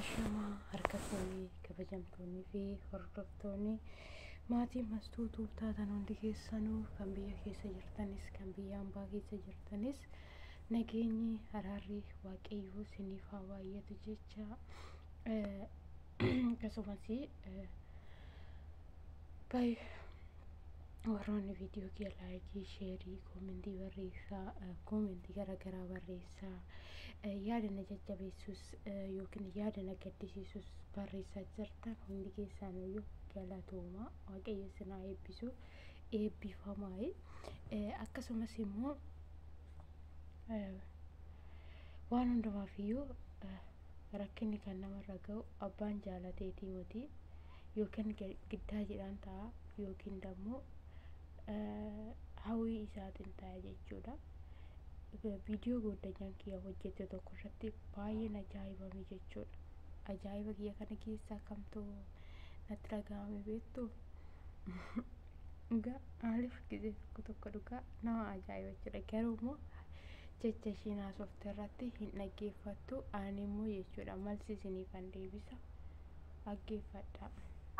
Ashamaa harka fuunee kabajamtoonnii fi hordoftoonni maatii Mastuu Tuub taatan hundi keessanuu, kan biyya keessa jirtanis kan biyya hambaa keessa jirtanis, nageenyi araarri Waaqayyoo isiniif haa baay'atu jecha. Akkasumas baay'ee warroonni viidiyoo kiyya laayikii, sheerii, koomentii barreessaa, koomentii garaagaraa barreessaa, yaada na jajjabeessus yookiin yaada na gaddisiisus barreessaa jirtan hundi keessanuyyuu galatooma. Waaqayyo isin haa eebbisu, eebbifamaa. Akkasumas immoo waan hundumaaf iyyuu rakkinni kan namarra ga'u abbaan jaalateetii miti, yookiin giddaa jedhaan ta'a yookiin dammoo hawwii isaatiin ta'a jechuudha. Viidiyoo gooddanyaan kiyya hojjette tokko irratti baay'een ajaa'ibame jechuudha. Ajaa'iba kiyya kana keessaa kamtu natti dhaga'ame beektu? Dhugaa maaliif gisee tokko tokko dhugaa nama ajaa'iba jechuudha. Garuu immoo jecha ishiin haasofte irratti hin dhaggeeffattu, ani immoo jechuudha malsi isiniifan deebisa, dhaggeeffadha.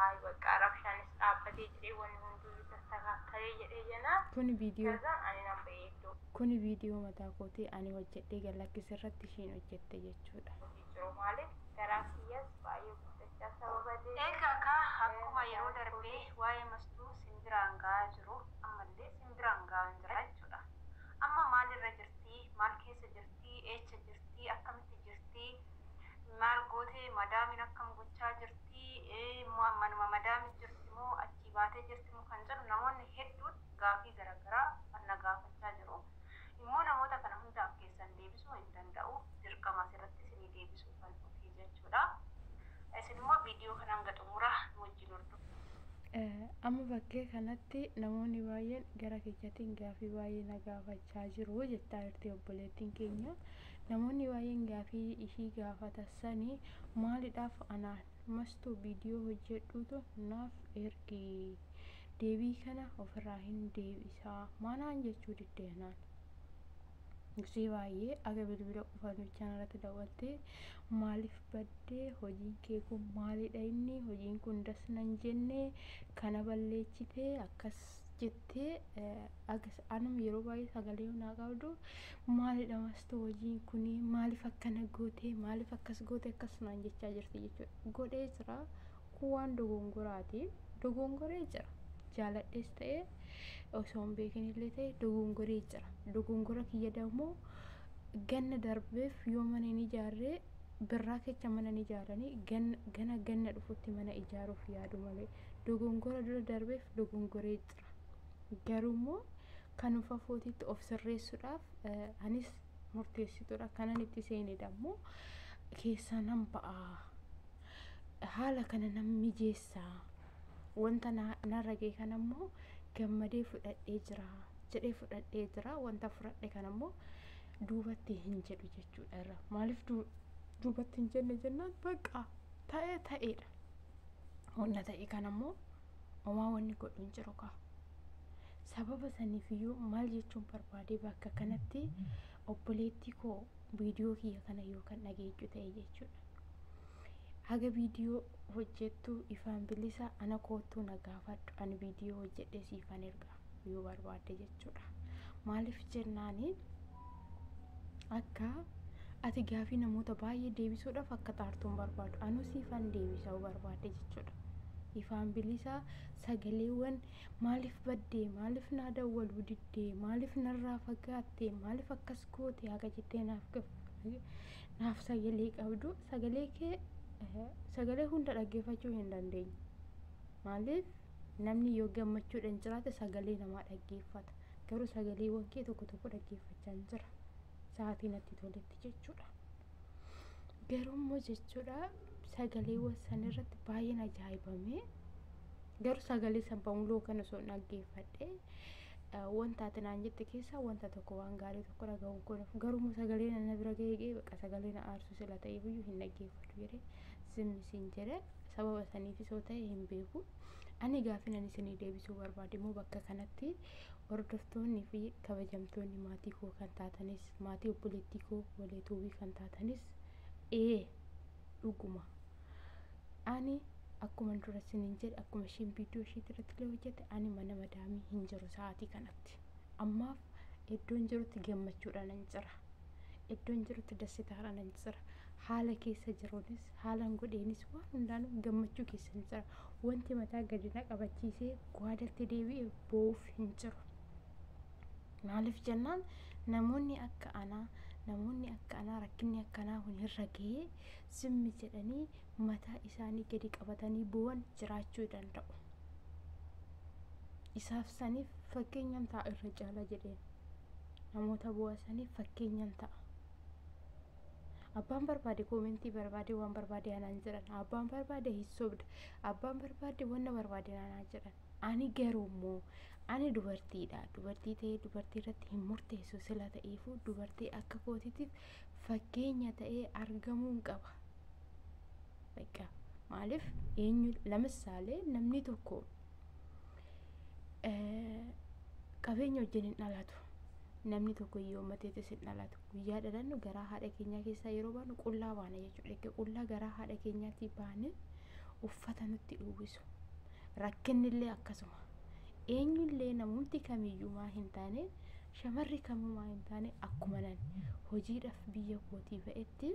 Ay bakka rabshaanis dhaabbatee jedhee, wanni hunduu tastakakkalee jedhee jenaan. Kuni viidiyoo Kaza ani nan ba'ee iddoo kuni viidiyoo mataa kootii ani hojjedhee gad-lakkise irratti ishiin hojjette jechuudha. Hojii jiru maaliif garaa kiyyas baay'ee guddachaa sababa deemeef. Egaa kaa akkuma yeroo darbee waa'ee Mastuu simbiraan ga'aa jiru, ammallee simbiraan ga'aa jira jechuudha. Amma maalirra jirti? Maal keessa jirti? Eessa jirti? Akkamitti jirti? Maal gootee? Madaamin akkam gochaa jirti? Manuma madaamii jirti moo achii baatee jirti moo kan jedhu namoonni hedduun gaafii garaagaraa na gaafachaa jiru. Immoo namoota kana hundaaf keessan deebisuu hin danda'u. Dirqama asirratti isinii deebisuu kan dhufe jechuudha. Isin immoo viidiyoo kana hanga xumuraa nu wajjin hordofaa. Amma bakkee kanatti namoonni baay'een gara keenyaatiin gaafii baay'ee na gaafachaa jiru jechaa jirti obboleettiin keenya. Namoonni baay'een gaafii ishii gaafatan sanii maalidhaaf anaan Mastuu viidiyoo hojjedhuutu naaf ergi, deebii kana ofirraa hin deebisaa maanaan jechuu diddee anaan. Gisee baay'ee aga bilbila qofaan bichaan irratti dawwaltee maaliif baddee, hojiin kee kun maalidha, inni hojiin kun das nan jenne, kana balleechitee akkas jettee, aga anuma yeroo baay'ee sagalee naa qabdu maalidha Mastuu, hojiin kun maaliif akkana gootee, maaliif akkas goote, akkas naan jechaa jirti jechuudha. Godhee jira, kun waan dogongoraati, dogongoree jira. Jaaladhees ta'e osoo hin beekin illee ta'e dogongoree jira. Dogongora kiyya dammoo ganna darbeef yoo mana hin ijaarree, birraa kecha mana hin ijaaranii, gana ganna dhufutti mana ijaaruuf yaadu malee, dogongora dura darbeef dogongoree jira. Garuu immoo kan fafootitti of sirreessuudhaaf anis murteessituudha. Kanan itti seene dammoo keessaa nan ba'a. Haala kana nan mijeessaa. Wanta narra ga'e kana immoo gammadee fudhadhee jira jedhee fudhadhee jira. Wanta fudhadhe kana immoo duubatti hin jedhu jechuudha irra. Maaliif duubatti hin jenne jennaan, bakka ta'ee ta'eedha. Wanna ta'e kana immoo homaa wanni godhu hin jiru kaa. Sababa saniif iyyuu maal jechuun barbaade bakka kanatti, obboleettii koo, viidiyoo kiyya kana yoo kan dhageechu ta'e jechuudha. Haga viidiyoo hojjettu ifaan bilisa ana koottuu na gaafadhu, ani viidiyoo hojjedhee siifan erga yoo barbaadde jechuudha. Maaliif jennaani, akka ati gaafii namoota baay'ee deebisuudhaaf akka xaartuun barbaadu, anuu siifan deebisa yoo barbaadde jechuudha. Ifaan bilisa sagaleewwan maaliif baddee, maaliif naa dawwaluu diddee, maaliif narraa fagaatte, maaliif akkas goote haga jettee naaf sagalee qabdu, sagalee kee sagalee hunda dhaggeeffachuu hin dandeenye. Maaliif, namni yoo gammachuudhaan jiraate sagalee namaa dhaggeeffata. Garuu sagaleewwan kee tokko tokko dhaggeeffachaa hin jira. Sa'aatii natti toletti jechuudha. Garuu immoo jechuudha sagaleewwan san irratti baay'een ajaa'ibame. Garuu sagalee san bamuloo kana osoo hin dhaggeeffadhe, wanta ati naan jette keessaa wanta tokko waan gaarii tokko dhaga'uun kun, garuu immoo sagalee na bira ga'ee ga'ee bakka sagalee na aarsu sila ta'eef iyyuu hin dhaggeeffatu jedhee zimmi siin jedhe. Sababa saniifis yoo ta'e hin beeku. Ani gaafin ani isinii deebisuu barbaade immoo bakka kanatti, hordoftoonni fi kabajamtoonni maatii koo kan taatanis, maatii obboleettii koo waleetuubii kan taatanis, ee Dhuguma ani akkuma dura isiniin jedhe, akkuma isheen viidiyoo ishee irratti illee hojjette, ani mana madaamii hin jiru sa'aatii kanatti. Ammaaf iddoon jirutti gammachuudhaan nan jira, iddoon jirutti dassitaadhaan nan jira. Haala keessa jiruunis, haalaan godheenis, waan hundaanuu gammachuu keessa hin jira. Wanti mataa gadi na qabachiisee gwaadatti deebi'e boo'uuf hin jiru. Maaliif jennaan, namoonni akka anaa, namoonni akka anaa rakkinni akkanaa kun irra ga'ee zimmi jedhanii mataa isaanii gadi qabatanii boo'an jiraachuu danda'u. Isaaf saniif fakkeenyan ta'a irra caala jedheen. Namoota bu'aa saniif fakkeenyan ta'a. Abbaan barbaade koomentii barbaade, waan barbaade anaan jedhan. Abbaan barbaade hin sobda. Abbaan barbaade wanna barbaade anaan jedhan. Ani garuu immoo ani dubartiidha. Dubartii ta'ee dubartii irratti hin murteessu sila ta'eefuu, dubartii akka kootiitiif fakkeenya ta'ee argamuun qaba. Bakka maaliif eenyu lamisaalee namni tokko qabeenya wajjin hin dhalatu. Namni tokko hiyyoommateetis hin dhalatu. Guyyaa dhalannu garaa haadha keenyaa keessaa yeroo baanu qullaa baana jechuudha. Qullaa garaa haadha keenyaatii baane uffata nutti uwwisu. Rakkinni illee akkasuma. Eenyullee namumti kamiyyuu maa hin taane, shamarri kamuu maa hin taane, akkuma nan hojiidhaaf biyya kootii ba'etti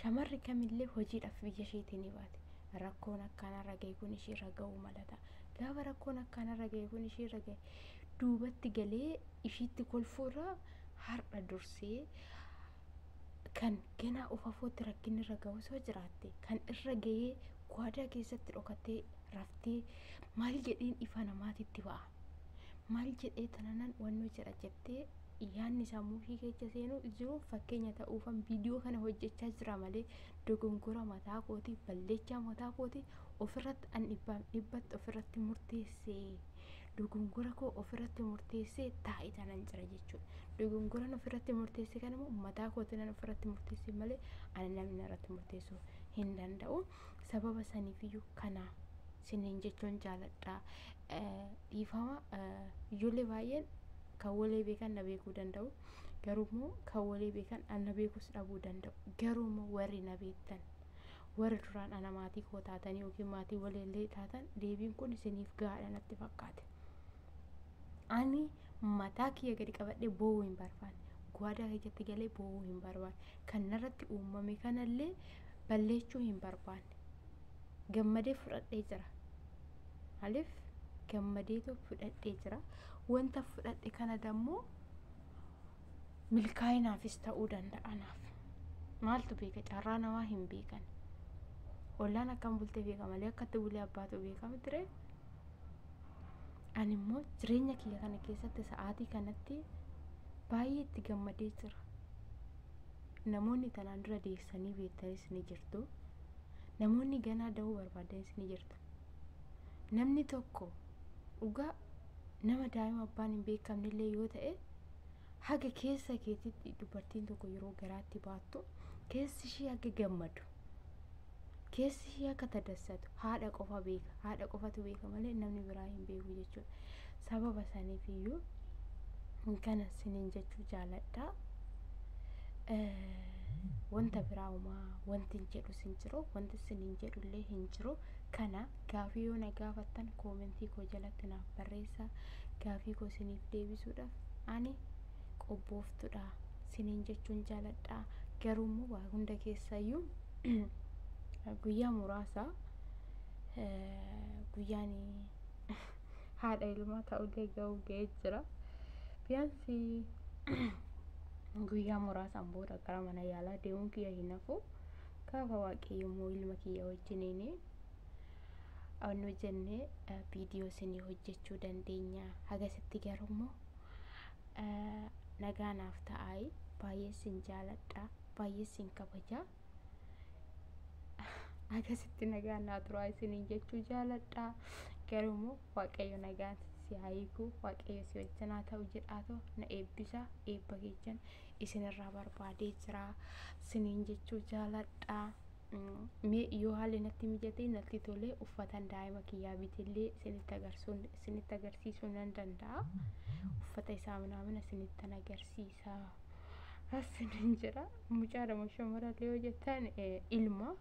shamarri kamillee hojiidhaaf biyya isheetii ni baate. Rakkoon akkanarra ga'e kun isheerra ga'uu malata. Gaafa rakkoon akkanarra ga'e kun isheerra ga'e, duubatti galee ishiitti kolfuurraa har'a dursee kan ganaa of afootti rakkinni irra ga'u osoo jiraatte, kan irra ga'ee gwaadaa keessatti dhokattee raftee maal jedheen ifa namaatitti ba'a, maal jedhee tananan wannoo jedha jettee yaadni sammuu ishii keessa seenuu jiru, fakkeenya ta'uufan viidiyoo kana hojjechaa jira malee dogongora mataa kootii, balleechaa mataa kootii ofirratti an dhibbaan dhibbatti ofirratti murteessee, dogongora koo ofirratti murteessee taa'ee tanan jira jechuudha. Dogongoran ofirratti murteesse kana immoo mataa kootii nan ofirratti murteesse malee ana namni irratti murteessuu hin danda'u. Sababa saniifiyyuu kana siniin jechuun jaaladha. Dhiifama, ijoollee baay'een kan walee beekan na beekuu danda'u. Garuu immoo kan walee beekan na beekus dhabuu danda'u. Garuu immoo warri na beektan, warri duraan ana maatii koo taatanii yookiin maatii waliillee taatan, deebiin kun isiniif gahaadha natti fakkaate. Ani mataa kiyya gadi qabadhee boo'uu hin barbaanne. Gwaadaa keessatti galee boo'uu hin barbaanne. Kan narratti uumame kanallee balleechuu hin barbaanne. Gammadee fudhadhee jira. Maaliif gammadeetu fudhadhee jira. Wanta fudhadhe kana dammoo milkaa'inaafis ta'uu danda'a naaf. Maaltu beeka, carraa namaa hin beekan. Ollaan akkam bultee beeka malee akkatti bulee abbaatu beeka miti. Ani immoo jireenya kiyya kana keessatti sa'aatii kanatti baay'ee itti gammadee jira. Namoonni tanaan dura deessanii beektanis ni jirtu. Namoonni ganaa da'uu barbaadanis ni jirtu. Namni tokko dhugaa nama daa'ima abbaan hin beekamnellee yoo ta'e, haga keessa keetitti dubartiin tokko yeroo garaatti baattu keessi ishee haga gammadu, keessi ishee akka tadassatu haadha qofa beeka, haadha qofatu beeka malee namni biraa hin beeku jechuudha. Sababa saniif iyyuu kana siniin jechuu jaaladha. Wanta biraa uumaa wanti hin jedhu sin jiru, wanti siniin jedhullee hin jiru. Kana gaafii yoo na gaafattan koomentii koo jalatti naaf barreessaa. Gaafii koo siniif deebisuudhaaf ani qophooftuudha siniin jechuun jaaladha. Garuu immoo waa hunda keessayyuu guyyaa muraasa guyyaan haadha ilmaa ta'ullee ga'uu ga'ee jira. Biyyaansi guyyaa muraasaan booda gara mana yaalaa deemuun kiyya hin hafu. Gaafa Waaqayyo immoo ilma kiyya wajjiniin nu jennee viidiyoo isinii hojjechuu dandeenya. Hagasitti garuu immoo nagaa naaf ta'aayi. Baay'ee isin jaaladha, baay'ee isin kabaja. Hagasitti nagaa naa turaa isiniin jechuu jaaladha. Garuu immoo Waaqayyo nagaan si haa hiiku, Waaqayyo si wajjin haa ta'u jedhaatoo na eebbisa. Eebba keessan isinirraa barbaadee jira isiniin jechuu jaaladha. Mee yoo haalli natti mijate, natti tolee, uffatan daa'ima kiyyaa bitellee isinitti agarsiisuu nan danda'a. Uffata isaa minaamina isinittan agarsiisa. Asiniin jira, mucaadha moo shamarallee yoo jettan, ilma.